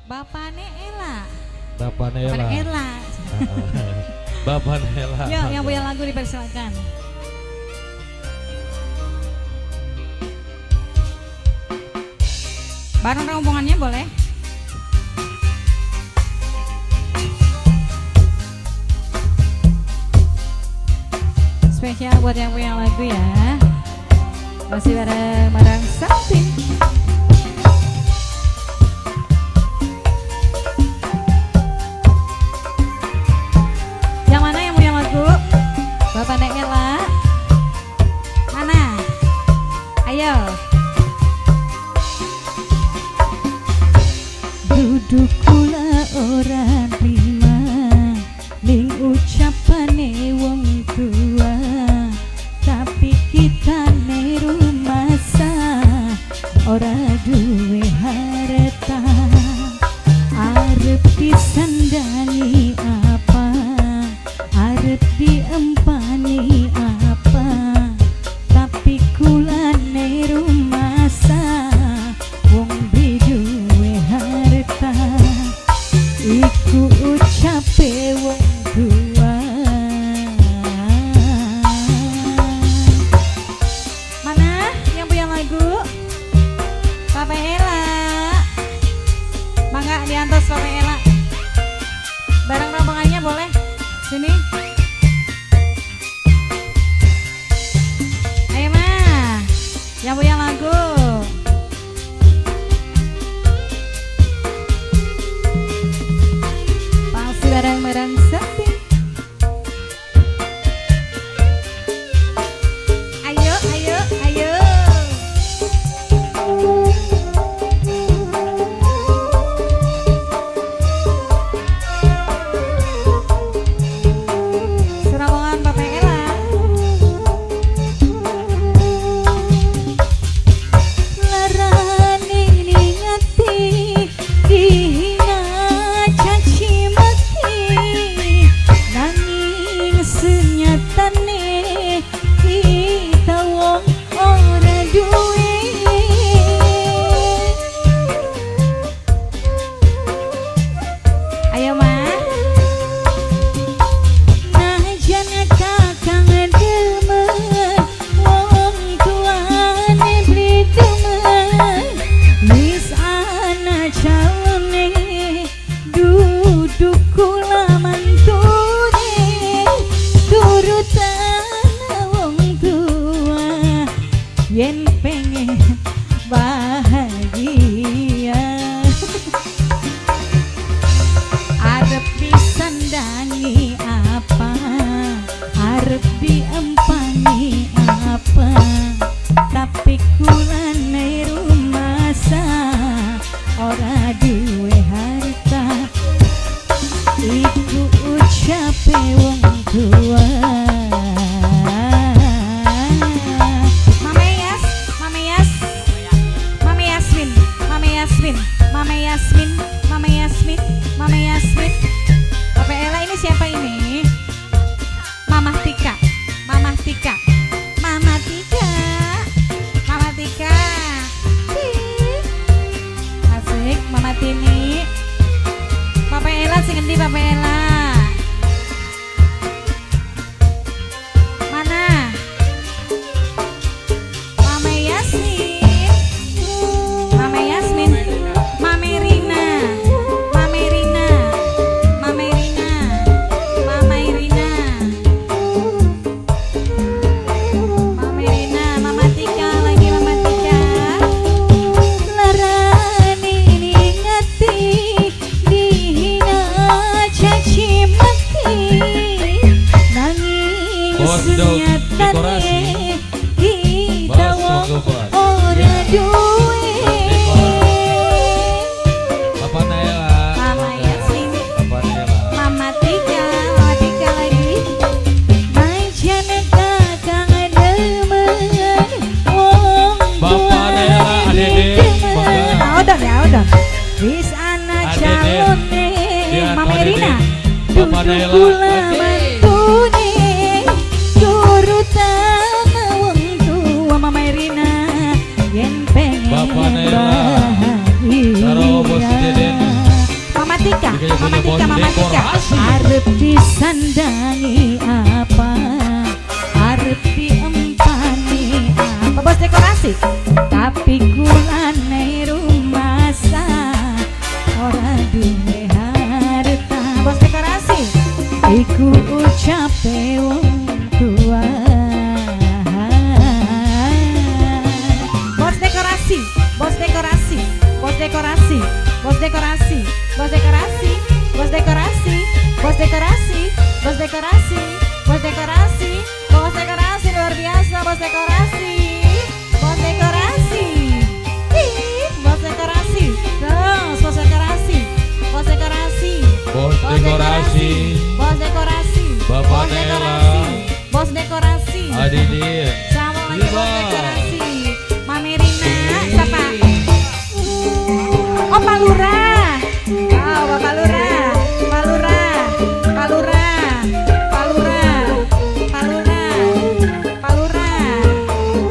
Bapane Ella. Bapane Ella. Bapane Ella. Bapane Ella. Yuk, yang punya lagu dipersilakan. Bareng rombongannya boleh. Spesial buat yang punya lagu ya. Masih bareng-bareng Santi. Yang mana yang punya lagu? Bapak Nek Ella. Mana? Ayo. Duduk kula ora trima ning ucapane wong tua, tapi kita rumasa ora duwe harta. Arep disandangi apa, arep diempani apa, tapi kulane rumasa wong beli duwe harta. Iku ucape wong tua. Mana yang punya lagu? Papa Ella. Mangga diantos Papa Ella. Bareng rombongannya boleh. Sini. Ayo ma. Yang punya lagu. Pasti bareng-bareng Santi. Ayo, ayo, ayo. Serombongan Papa Ella. Larane ningati dihina caci maki, nanging senyatane kita wong ora duwe. Ayo ma. Najan kakang demen, wong tuane beli demen, wis ana calone duduk kula mantune, turutan wong tua yen pengen bahagia. Arep disandangi apa, arep diempani apa, tapi kulane rumasa ora duwe harta. Iku ucape wong tua. Mame Yas, Mame Yas, Mame Yasmin, Mame Yasmin, Mame Yasmin, Mame Yasmin, Mame Yasmin. Papa Ella ini siapa ini? Mama Tika, Mama Tika, Mama Tika, Mama Tika. Ih. Asik, Mama Tini. Papa Ella sing endi Papa Ella? Mana? Mama Yasmin, Mama Yasmin, Mame Rina, Mame Rina, Mame Rina, Mama Irina, Mame Rina, Mama Tika lagi Mama Tika. Larane ningati dihina caci maki, nanging Bos dog senyatane dekorasi. kita Bos wong monggo, Bos. ora Ya. duwe. Bapak Naila. Mama Mangga. Yasmin. Bapak Naila. Mama Tika, Mama Tika lagi. Najan kakang demen, wong Bapak Naila, tuane Adede, demen. mangga. Ah, udah ya, udah. Wis ana Adede. calone, Dian, Mama Adede. Irina. Bapak Duduk Naila. kula Oke. mantune, turutan wong tua Mama Irina. Yen pengen Bapak Naila. bahagia. Karo Bos Deden. Tika, Bos Mama Tika. dekorasi. Arep disandangi apa? Arep diempani apa? Bos dekorasi. Tapi kulane rumasa ora duwe harta. Bos dekorasi. Iku ucape wong tua. Bos dekorasi, bos dekorasi, bos dekorasi, bos dekorasi, bos dekorasi, bos dekorasi, bos dekorasi, bos dekorasi, bos dekorasi, bos dekorasi luar biasa, bos dekorasi, bos dekorasi, ih, bos dekorasi, terus bos dekorasi, bos dekorasi, Bos dekorasi. Bos dekorasi, Bapak bos Nela. Dekorasi, bos dekorasi. Adidin. Sama lagi bos Viva. Dekorasi. Mami Rina, siapa? Oh, Pak Lurah. Oh, Bapak Lurah. Pak Lurah. Pak Lurah. Pak Lurah. Pak Lurah. Pak Lurah.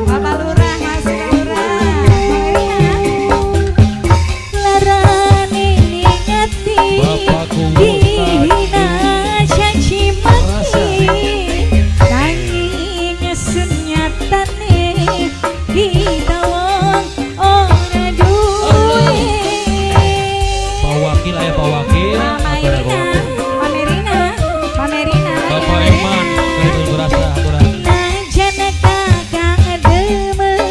Bapak Lurah, masih Pak Lurah. Mami Rina. Larane ning ati Bapakku dihina caci maki nanging sunyatane kita wong ora duwe. Pak Wakil, ayo Pak Wakil. Mama Apa ada Irina, Pak Wakil? Mama Irina, Mama Irina, Bapak Eman dari Tanjung Rasa, aturan. Najan kakang demen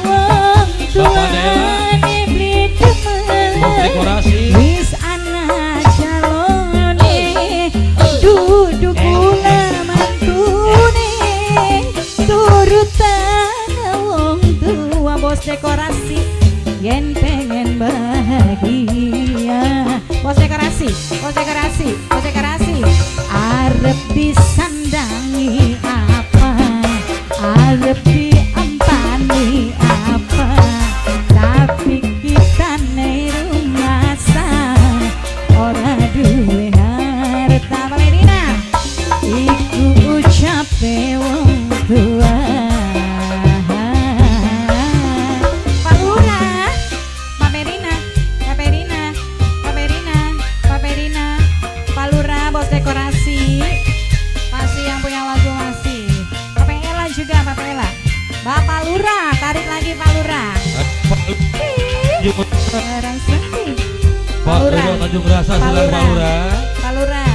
wong Bapak Nela. Tuane beli demen. Bos dekorasi. Wis ana calone dudu kula mantune turutan wong tua. Bos dekorasi yen pengen bahagia. Bos dekorasi, bos dekorasi, bos dekorasi. Arep disandangi apa? Arep diempani apa? Tapi kita rumasa ora duwe harta. Pak Medina. Iku ucape wong tua. Pak Lurah, Pak Merina, Pak Merina, Pak Merina, Pak Merina, Pak Lurah, bos dekorasi. Masih yang punya lagu masih. Pak Ella juga, Pak Ella. Bapak Lurah, tarik lagi Pak Lurah. Barang sedih. Pak Lurah. Lurah Tanjung Rasa, Pak silakan Pak Lurah. Lurah. Pak Lurah.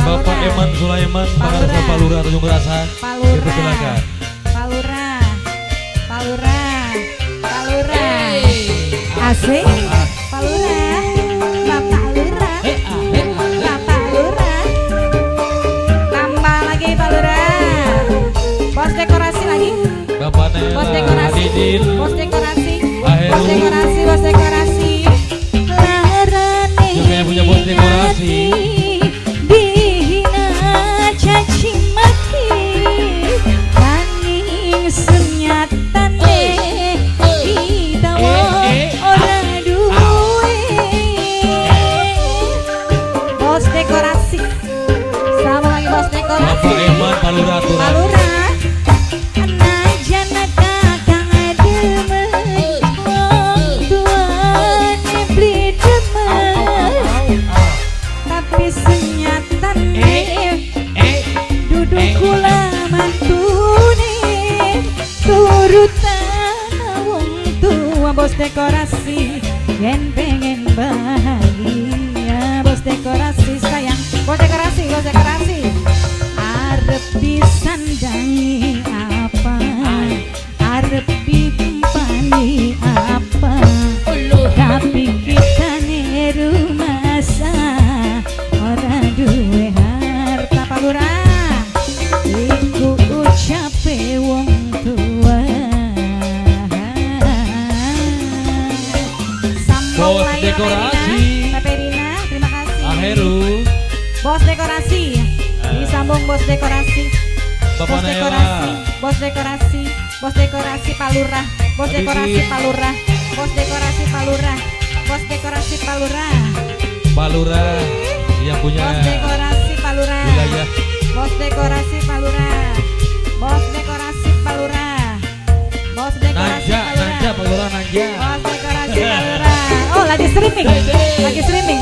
Pak Bapak Lurah. Eman Sulaiman, Pak Pak Lurah. Pak Lurah Tanjung Rasa. Pak Lurah. Dipersilakan. Pak Lurah. Pak Lurah. Pak Lurah. Asik. Pak Lurah. Bapak Lurah. Bapak Lurah. Tambah lagi Pak Lurah. Bos dekorasi lagi. Bapak Bos Nela, dekorasi. Adidin, Bos dekorasi. Aheru. Bos dekorasi, bos dekorasi. Larane Juga yang punya bos dekorasi. Dihina caci maki nanging senyatane kita wong ora duwe. Bos dekorasi sama lagi bos dekorasi. Bapak Eman, Pak Lurah aturan. Pak Lurah. Najan kakang demen wong tuane beli demen tapi senyatane dudu kula mantune turutan wong tua. Bos dekorasi yen pengen bahagia. Bos dekorasi sayang, bos dekorasi, bos dekorasi. Arep disandangi apa? Arep diempani apa? Tapi kita rumasa ora duwe harta. Pak Lurah. Iku ucape wong tua. Sambung Bos lagi dekorasi. Pak Perina, terima kasih. Aheru, Bos dekorasi. Disambung bos dekorasi. Bapak Bos Nela. Dekorasi, bos dekorasi, bos dekorasi Pak Lurah, bos Adidin. Dekorasi Pak Lurah, bos dekorasi Pak Lurah, bos dekorasi Pak Lurah, Pak Lurah yang punya bos dekorasi Pak Lurah, wilayah. Bos dekorasi Pak Lurah, bos dekorasi Pak Lurah, bos dekorasi Nanja, Pak Lurah, Nanja, Pak Lurah Nanja. Bos dekorasi Pak Lurah. Oh, lagi streaming, lagi streaming.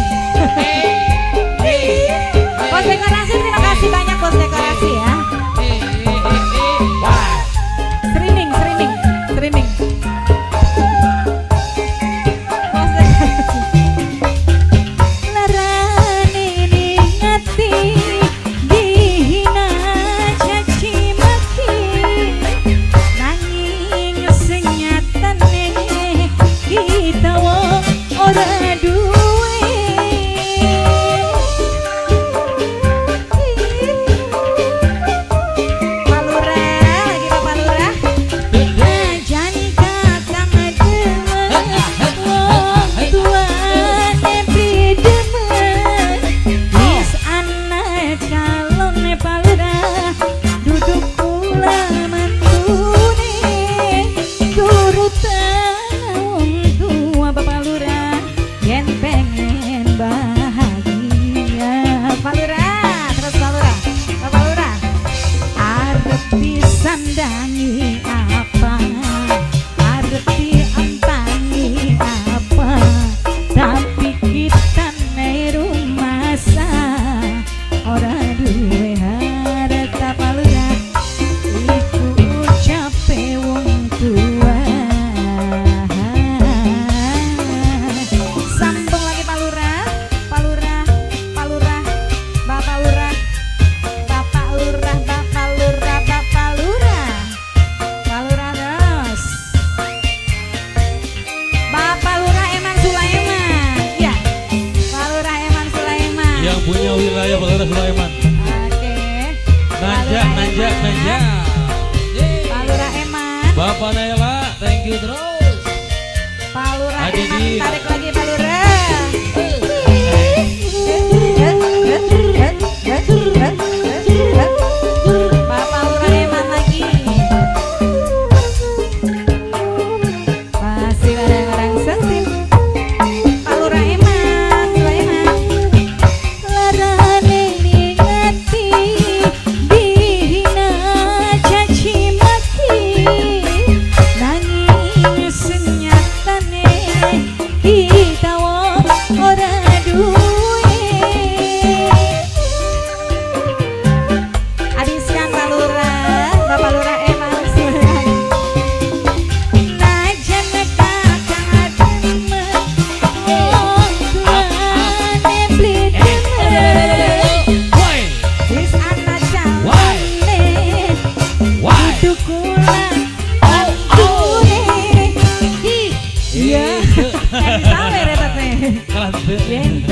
Yang punya wilayah Pak Lurah Sulaiman. Oke. Nanjak, nanjak, nanjak. Yeay. Pak Lurah Eman. Bapak Naila, thank you terus. Pak Lurah Adi Eman, Dir. Tarik lagi, Pak Lurah. Bapak Lurah Eman lagi. Masih bareng-bareng sensim. Pak Lurah Eman, Sulaiman. Larane ning ati, dihina, caci maki, nanging senyatane kita wong ora duwe. Habiskan, Pak Lurah, Bapak Lurah Eman Sulaiman. Najan kakang demen, wong tuane beli demen. Why? Wis ana Why? Calone Why? kudu kula mantune. Iya. Bisa sawer eta teh. Kalah teu. Yen